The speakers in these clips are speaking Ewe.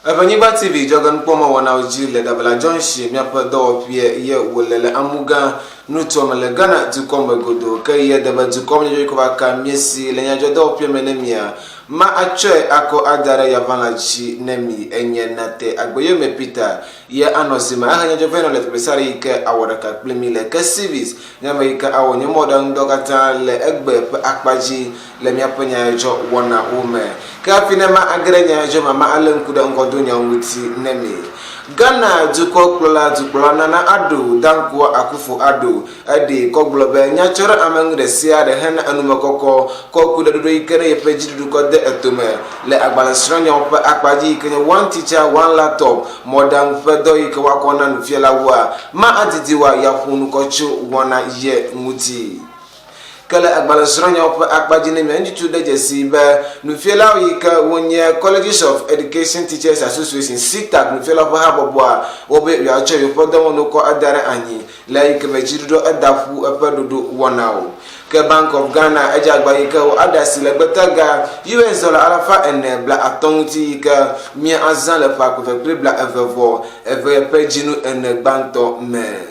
Eʋenyigba TV dzɔgenukpɔmɔ wɔnawo dzi le Dabala Junction míaƒe dɔwɔƒeɛ ye wòle le Amugã nutoa me le Ghana dukɔ me godoo. Ke ye debe dukɔ me nyadzɔdzɔ va ka míesi le nyadzɔdɔwɔƒeɛ me ne mia ma atsɔe akɔ ada ɖe yavalã dzi ne mi enye nate agbeyome Peter ye anɔ zi me ahe nyadzɔ vɛ nɔ le teƒe sia ɖe yi ke awɔ ɖeka kpli mi le ke Civis nye ame yi ke awɔ nye mɔɖaŋudɔ katã le egbe ƒe akpa dzi le míaƒe nyadzɔdzɔ wɔnawo me. Ke hafi ne ma age ɖe nyadzɔdzɔ me, ma alé ŋku ɖe ŋgɔdonyawo ŋuti ne mi. Ghana dukɔkplɔla dukplɔla Nana Addo Dankwa Akufo Addo eɖee kɔ gblɔ be nya tsɔ ɖe ame ŋu ɖe sia ɖe hena enumekɔkɔ kɔ ku ɖe ɖoɖo yi ke ne yeƒe dziɖuɖu kɔ de etome le agbalẽsrɔ̃nyawo ƒe akpa dzi yi ke nye One Teacher One Laptop mɔɖaŋu ƒe dɔ yi ke woakɔ na nufialawoa ma adidi woa yeaƒo nu kɔ tso wɔna ye ŋuti. Ke le agbalẽsrɔ̃nyawo ƒe akpa dzi ne mia ŋutsu de dzesii be nufialawo yi ke wonye Colleges of Education Teachers Association, CETAC, nufialawo ƒe habɔbɔa, wobe yewoatsɔ yewoƒe dɔwɔnuwo kɔ ada ɖe anyi le eyi ke me dziɖuɖu eda ƒu eƒe ɖoɖo wɔnawo. Ke Bank of Ghana edze agba yi ke woaɖe asi le gbetaga US dɔla 430 ŋuti yi ke mia azã le ƒe akpe eve kple 22 ƒe dzinu ene gbãtɔ me.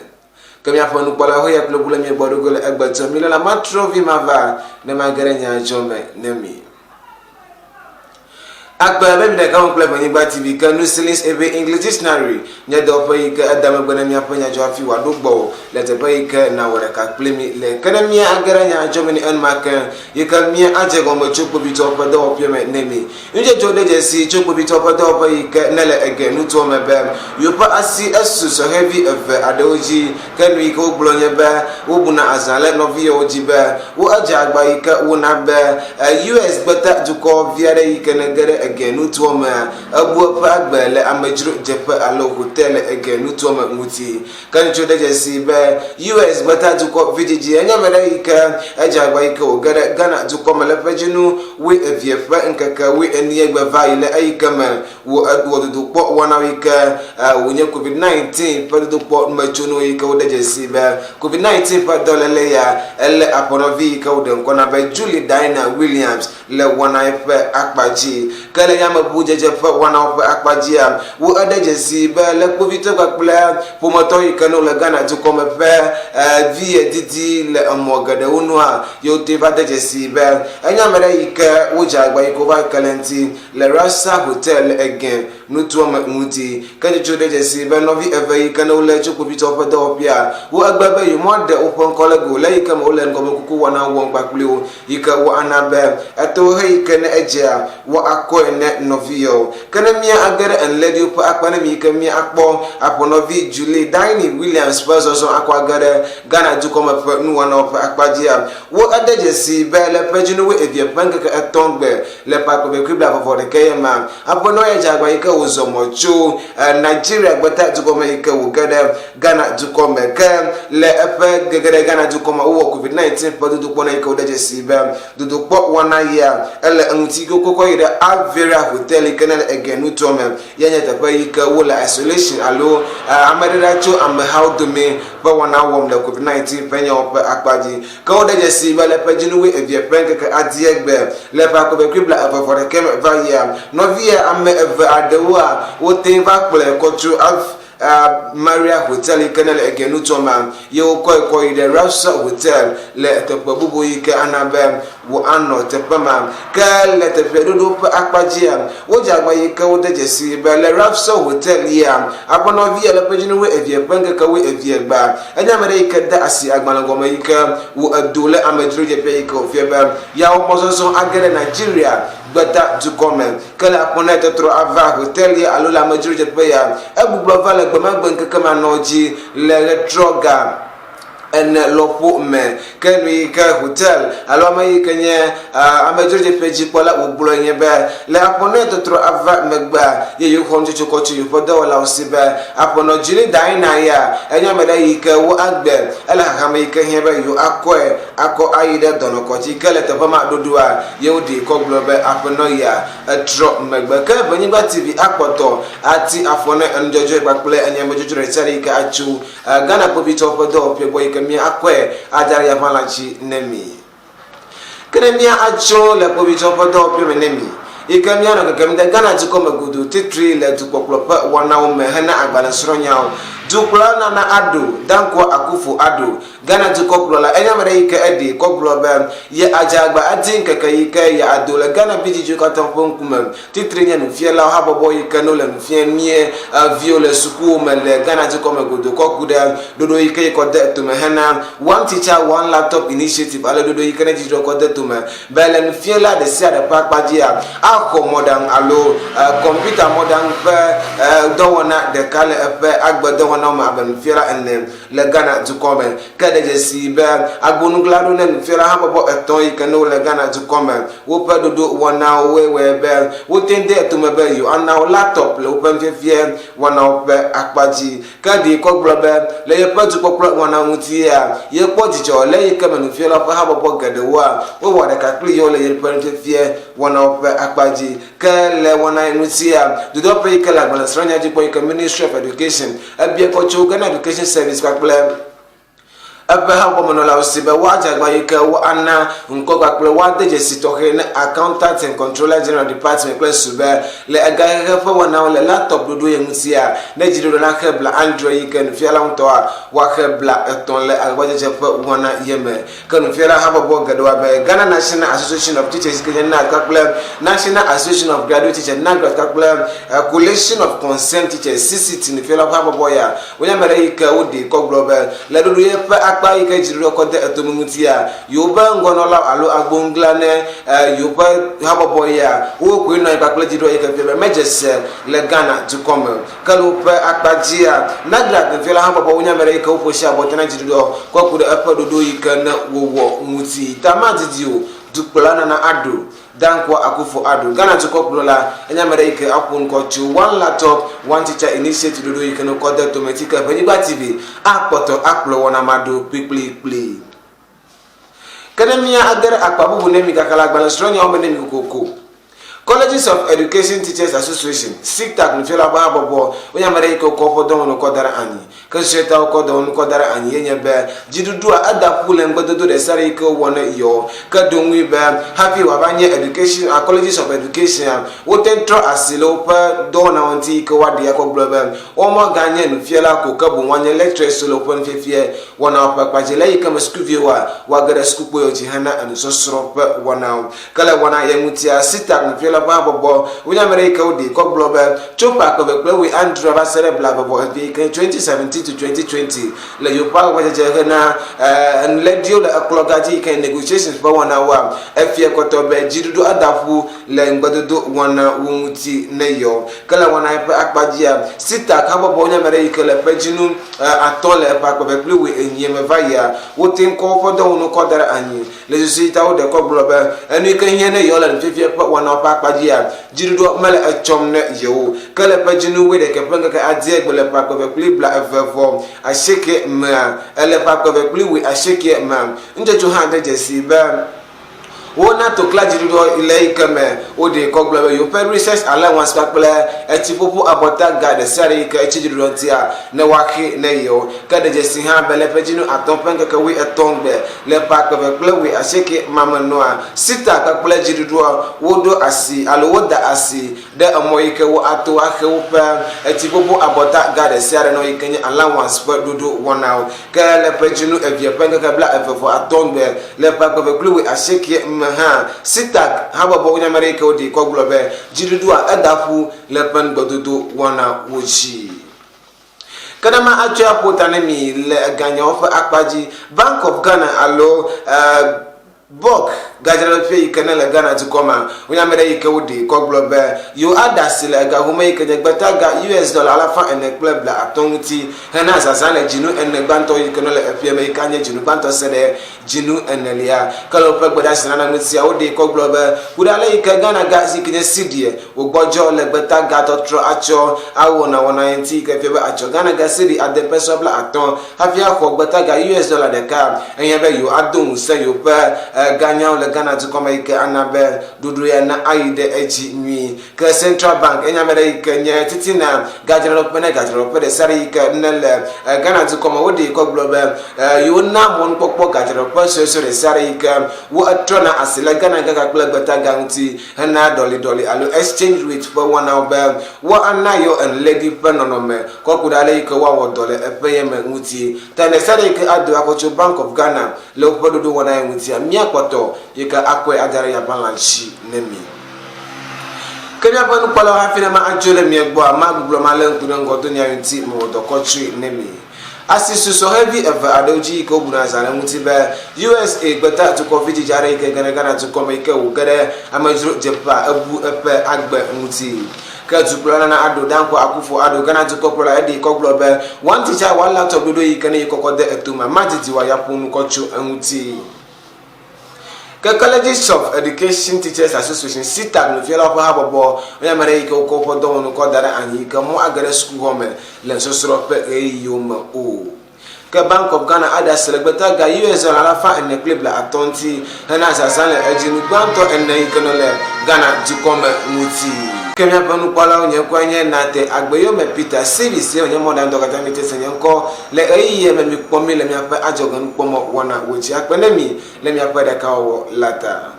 Ke míaƒe nukpɔlawo ya kple ʋu le mía gbɔ ɖo ge le egbe tso mi le la, matrɔ vi mava ne mage ɖe nye adzɔ me ne mi. Akpe be mi ɖeka ŋu kple Ʋenyigba TV ke nu Ceilings Eve English Dictionary nye dɔwɔƒe yi ke eda megbe ne míaƒe nyadzɔ hafi wòaɖo gbɔwò le teƒe yi ke nàwɔ ɖeka kpli mi le. Ke ne mía age ɖe nya adzɔ me ni enumake yi ke mía adze gɔme tso kpovitɔwo ƒe dɔwɔƒea me ne mi. Nudzɔdzɔ ɖe dzesi tso kpovitɔwo ƒe dɔwɔƒe yi ke nele Ege nutoa me be yewoƒe asi esu sɔhɛvi eve aɖewo dzi. Ke nu yi ke wogblɔ nye be wobuna azã le nɔviyewo dzi be wo edze agba yi ke wona be US gbeta dukɔ vi aɖe yi ke nege ɖe Ege nutoa mea ebu eƒe agbe le amedzro dzeƒe alo hotel le Ege nutoa me ŋuti. Ke ŋutsu ɖe dzesi be US gbetadukɔ vidzidzi enye ame ɖe yi ke edze agba yi ke wòge ɖe Ghana dukɔ me le ƒe dzinu wuievie ƒe ŋkeke wuienie gbe va yi le eyi ke me wò wɔ dodokpɔ wɔnawo yi ke wònye Covid 19 ƒe dodokpɔ metsonu yi ke woɖe dzesi be Covid 19 ƒe dɔléle ya ele aƒenɔvi yi ke woɖe ŋkɔ na be Julie Diana Williams le wɔna ƒe akpa dzi. Ke le yameʋudzedze ƒe wɔnawo ƒe akpa dzia, wo eɖe dzesi be le kpovitɔ kpakple ƒometɔ yi ke no le Ghana dukɔ me ƒe viye didi le emɔ geɖewo nua, yewo te va de dzesi be enye ame ɖe yi ke wodze agba yi ke wova ke le ŋuti le Rasa Hotel le Egen nutoa me ŋuti. Ke tsotso ɖe dzesi be nɔvi eve yi ke ne wolé tso kpovitɔwo ƒe dɔwɔƒea, wo egbe be yewomɔɖe woƒe ŋkɔ le go le eyi ke me wole ŋgɔmekuku wɔna wɔm kpakpli wo. yi ke woana be etohehe yi ke ne edzea, woakɔe ne nɔviyewo. Ke ne mía age ɖe enuléɖiwo ƒe akpa ne mi yi ke mía akpɔ aƒenɔvi Julie Daini Williams ƒe zɔzɔ akɔ age ɖe Ghana dukɔ me ƒe nuwɔnawo ƒe akpa dzia, wo ede dzesii be le ƒe dzinu wuievie ƒe ŋkeke etɔ̃ gbe le ƒe akpe vekui blaeve vɔ ɖekɛ ye ma, aƒenɔ ya dze agba yi ke wòzɔ mɔ tso Nigeria gbeta dukɔ me yi ke wòge ɖe Ghana dukɔ me. Ke le eƒe gege ɖe Ghana dukɔ me, wowɔ Covid-19 ƒe dodokpɔ na yi ke wode dzesii be dodokpɔ wɔna yia ele eŋuti yi ke wokɔkɔ yi ɖe Alveria Hotel yi ke ne le Ege nutoa me. Ye nye teƒe yi ke wole isolation alo ameɖeɖa tso amehawo dome ƒe wɔna wɔm le Covid-19 ƒe nyawo ƒe akpa dzi. Ke wode dzesii be le ƒe dzinu wuievie ƒe ŋkeke adie gbe le ƒe akpe vekui bla eve vɔ ɖekɛ me va yia, nɔvia ame eve aɖewoa, wote va kplɔe kɔ tso Maria Hotel yi ke ne le Ege nutoa mea, ye wokɔe kɔ yi ɖe Rapsa Hotel le teƒe bubu yi ke ana be wòanɔ teƒe ma. Ke le teƒea ɖoɖo ƒe akpa dzia, wodze agba yi ke wode dzesii be le Rapsa Hotel yia, aƒenɔvia le ƒe dzinu wuievie ƒe ŋkeke wuievie gbea, enye ame ɖe yi ke de asi agbalẽ gɔme yi ke wò edo le amedzrodzeƒea yi ke wòfia be yeawɔ mɔzɔzɔ age ɖe Nigeria gbeta dukɔ me. Ke le akpɔ ne tɔtrɔ ava hotel ya alo le amedzrodzeƒe ya, egbugbɔ va le gbemagbe ŋkeke ma nɔ dzi le ɣetrɔ ga ene lɔƒo me. Ke nu yi ke hotel alo ame yi ke nye amedzrodzeƒe dzikpɔla wògblɔe nye be, le akpɔ ne tɔtrɔ ava megbea, ye yewoxɔ nutsotso kɔ tso yewoƒe dɔwɔlawo si be aƒenɔ Julie Diana ya enye ame ɖe yi ke wo agbe ele xaxa me yi ke hiã be yewoakɔe akɔ ayi ɖe dɔnɔkɔdzi. Ke le teƒe ma ɖoɖoa, ye woɖee kɔ gblɔ be aƒenɔ ya etrɔ megbe. Ke Ʋenyigba TV akpɔtɔ ati afɔ ne enudzɔdzɔe kpakple enyamedzodzro ɖesiaɖe yi ke atso Ghana kpovitɔwo ƒe dɔwɔƒea gbɔ yi ke mía akɔe ada ɖe yaʋalã dzi ne mi. Ke ne mía atso le kpovitɔwo ƒe dɔwɔƒea me ne mi. yi ke míanɔ kekem ɖe Ghana dukɔ me godoo titri le dukpɔkplɔ ƒe wɔnawo me hena agbalẽsrɔ̃nyawo. Dukplɔla Nana Addo Dankwa Akufo Addo, Ghana dukɔkplɔla, enye ame ɖe yi ke eɖee kɔ gblɔ be ye adze agba adi ŋkeke yi ke yeado le Ghana vidzidziwo katã ƒe ŋkume. Titri nye nufialawo habɔbɔ yi ke ne wole nu fiam mía viwo le sukuwo me le Ghana dukɔ me godoo kɔ ku ɖe ɖoɖo yi ke yekɔ de etome hena One Teacher One Laptop Initiative alo ɖoɖo yi ke ne dzidzɔ kɔ de tome be le nufiala ɖe sia ɖe ƒe akpa dzia, axɔ mɔɖaŋu alo kɔmpiuta mɔɖaŋu ƒe dɔwɔna ɖeka le eƒe agbedɔwɔnawo me abe nufiala ene le Ghana dukɔ me. Ke de dzesii be agbonugla ɖo ne nufiala habɔbɔ etɔ̃ yi ke ne wole Ghana dukɔ me. Woƒe ɖoɖo wɔnawoe wɔe be wote de etome be yewoana wo laptop le woƒe nufiafia wɔnawo ƒe akpa dzi. Ke ɖee kɔ gblɔ be le yeƒe dukpɔkplɔ wɔna ŋutia, yekpɔ dzidzɔ le eyi ke me nufialawo ƒe habɔbɔ geɖewoa, wowɔ ɖeka kpli yewo le yeƒe nufiafia wɔnawo ƒe akpa dzi. Ke le wɔna ŋutia, dodɔƒe yi ke le agbalẽsrɔ̃nya dzi kpɔm yi ke Ministry of Education, ebia kɔ tso Ghana Education Service kpakple eƒe habɔbɔmenɔlawo si be woadze agbagba yi ke woana ŋkɔ kpakple woade dzesi tɔxɛ ne Accountant and Controller General Department kple su be le egaxexe ƒe wɔnawo le laptop ɖoɖo ye ŋutia, ne dziɖuɖu naxe bla adre yi ke nufiala ŋutɔa woaxe bla etɔ̃ le agbagbadzedze ƒe wɔna ye me. Ke nufiala habɔbɔ geɖewo abe Ghana National Association of Teachers yi ke nye NAT kpakple National Association of Graduate Teachers, NAGRAT, kpakple Coalition of Concerned Teachers, CCT, nufialawo ƒe habɔbɔ ya Wonye ame ɖe yi ke woɖee kɔ gblɔ be le ɖoɖo ye ƒe akpa yi ke dziɖuɖua kɔ de etome ŋutia, yewoƒe ŋgɔnɔlawo alo agboŋgla ne yewoƒe habɔbɔ ya, wowo koe nɔ anyi kpakple dziɖuɖua yi ke fia be medze se le Ghana dukɔ me o. Ke le woƒe akpa dzia, Nagrat nufiala habɔbɔ wonye ame ɖe yi ke woƒo shi abɔta na dziɖuɖua kɔ ku ɖe eƒe ɖoɖo yi ke ne wowɔ ŋuti. Ta madidi o, dukplɔla Nana Addo Dankwa Akufo-Addo, Ghana dukɔkplɔla, enye ame ɖe yi ke aƒo ŋkɔ tso One Laptop, One Teacher Initiative ɖoɖo yi ke ne wokɔ de tome ti ke Ʋenyigba TV akpɔtɔ akplɔ wɔna ma ɖo kplikplikpli. Ke ne mía age ɖe akpa bubu ne mi kaka le agbalẽsrɔ̃nyawo me ne mi kokoko. Colleges of Education Teachers Association, CETAC, nufialawo ƒe habɔbɔ, wonye ame ɖe yi ke wokɔ woƒe dɔwɔnu kɔ da ɖe anyi. Ke susuetɔ wokɔ dɔwɔnu kɔ da ɖe anyi ye nye be dziɖuɖua eda ƒu le ŋugbedodo ɖe sia ɖe yi ke wowɔ ne yewo. Ke ɖo ŋui be hafi wòava nye Education a Colleges of Education a, wote ŋu trɔ asi le woƒe dɔwɔnawo ŋuti yi ke woaɖee akɔ gblɔ be womaganye nufiala ko ke boŋ woanye lecturers le woƒe nufiafia wɔnawo ƒe akpa dzi le eyi ke me sukuviwoa woage ɖe sukukpoewo dzi hena enusɔsrɔ̃ ƒe wɔnawo. Ke le wɔna ye ŋutia, CITAC nufiala ƒe habɔbɔ wonye ame ɖe yi ke woɖee kɔ gblɔ be tso ƒe akpe eve kple wui adre va se ɖe blaeve vɔ eve yi ke nye 2017 to 2020 le yewoƒe agbagbadzedze hena enuléɖiwo le ekplɔga dzi yi ke nye negotiations ƒe wɔnawoa, efia kɔtɔ be dziɖuɖu ada ƒu le ŋugbedodo wɔnawo ŋuti ne yewo. Ke le wɔna ye ƒe akpa dzia, CITAC habɔbɔ wonye ame ɖe yi ke le ƒe dzinu atɔ̃ le ƒe akpe eve kple wui enyie me va yia, wote ŋu kɔ woƒe dɔwɔnuwo kɔ da ɖe anyi. Le susu yi ta woɖe kɔ gblɔ be enu yi ke hiã ne yewo le nufiafia ƒe wɔnawo ƒe akpa dzia, dziɖuɖua mele etsɔm ne yewo o. Ke le ƒe dzinu wuiɖekɛ ƒe ŋkeke adea gbe le ƒe akpe eve kple 28 mea, ele ƒe akpe eve kple wuiasiekɛ mea, nutsotso hã de dzesii be wona tokla dziɖuɖua le eyi ke me woɖee kɔ gblɔ be yewoƒe research allowance kpakple etsiƒoƒo abɔta ga ɖesiaɖe yi ke etsi dziɖuɖua ŋutia ne woaxee ne yewo. Ke de dzesii hã be le ƒe dzinu atɔ̃ ƒe ŋkeke wuietɔ̃ gbe Le ƒe akpe eve kple wuiasieke ma me nua, Sita kpakple dziɖuɖua woɖo asi alo woda asi ɖe emɔ yi ke woato axe woƒe etsiƒoƒo abɔta ga ɖe sia ɖe nɔ yi ke nye allowance ƒe ɖoɖo wɔnawo. Ke le ƒe dzinu evea ƒe ŋkeke 21 gbe le ƒe akpe eve kple wuiasieke me hã, Sita habɔbɔ wonye ame ɖe yi ke woɖee kɔ gblɔ be dziɖuɖua eda ƒu le eƒe ŋugbedodo wɔnawo dzi. Ke ne ma atsɔe aƒo ta ne mi le eganyawo ƒe akpa dzi, Bank of Ghana alo BOG gadzraɖoƒe yi ke ne le Ghana dukɔ mea, wonye ame ɖe yi ke woɖee kɔ gblɔ be yewo aɖe asi le ega home yi ke nye gbetaga US dɔla 650 ŋuti hena zazã le dzinu ene gbãtɔ yi ke ne le eƒea me yi ke anye dzinu gbãtɔ se ɖe dzinu enelia. Ke le woƒe gbedeasinana ŋutia, woɖee kɔ gblɔ be, Ku ɖe ale yi ke Ghana ga si ke nye cedi wògbɔdzɔ le gbetaga tɔtrɔ atsɔ awɔ nawɔna ye ŋuti yi ke fia be atsɔ Ghana ga cedi ade pesewa 50 hafi axɔ gbetaga US dɔla ɖeka. Ehiã be yewoado ŋusẽ yewoƒe ganyawo le. Ghana dukɔ me yi ke ana be ɖoɖo ya na ayi ɖe edzi nyuie. Ke Central Bank enye ame ɖe yi ke nye titina gadzraɖoƒe ne gadzraɖoƒe ɖe sia ɖe yi ke ne le Ghana dukɔ me. Woɖee kɔ gblɔ be yewona mɔnukpɔkpɔ gadzraɖoƒe suesue ɖe sia ɖe yi ke wo etrɔna asi le Ghana gaga kple gbetaga ŋuti hena ɖɔliɖɔli alo exchange rate ƒe wɔnawo be woana yewo enledi ƒe nɔnɔme kɔ ku ɖe ale yi ke woawɔ dɔ le eƒe ye me ŋuti. Ta ɖe sia ɖe yi ke ado akɔ tso Bank of Ghana le woƒe ɖoɖowɔna ye ŋutia, míakpɔtɔ yi ke akɔe ada ɖe Yabalã dzi ne mi. Ke míaƒe nukpɔlawo hafi ne ma adzo le mia gbɔa, magbublɔ malé ŋku ɖe ŋgɔdonya ŋuti mewɔ dɔ kɔ tsoe ne mi. Asi su sɔhɛvi eve aɖewo dzi yi ke wobuna zã le ŋuti be USA gbeta dukɔ vidzidzi aɖe yi ke ge ɖe Ghana dukɔ me yi ke wòge ɖe amedzro dzeƒea ebu eƒe agbe ŋuti. Ke dukplɔla Nana Addo Dankwa Akufo Addo, Ghana dukɔkplɔla eɖee kɔ gblɔ be One Teacher One Laptop ɖoɖo yi ke ne yekɔkɔ de etome madidi wòayi aƒo nu kɔ tso eŋuti. Ke Colleges of Education Teachers Association, CTAG, nufialawo ƒe habɔbɔ, wonye ame ɖe yi ke wokɔ woƒe dɔwɔnu kɔ da ɖe anyi yi ke mɔ age ɖe sukuxɔ me le nusɔsrɔ̃ ƒe ɣeyiɣiwo me o. Ke Bank of Ghana aɖe asi le gbetaga US dɔla 430 ŋuti hena zazã le edzinu gbãtɔ ene yi ke nɔ le Ghana dukɔ me ŋuti. Ke míaƒe nukpɔlawo nye ŋkɔe nye Nate Agbeyome Peter Sivis ye wònye mɔɖaŋudɔ katã mi te se nye ŋkɔ le ɣeyiɣi ya me mikpɔ mí le míaƒe adzɔgenukpɔmɔ wɔna wò dzi akpe ne mi le miaƒe ɖekawɔwɔ la ta.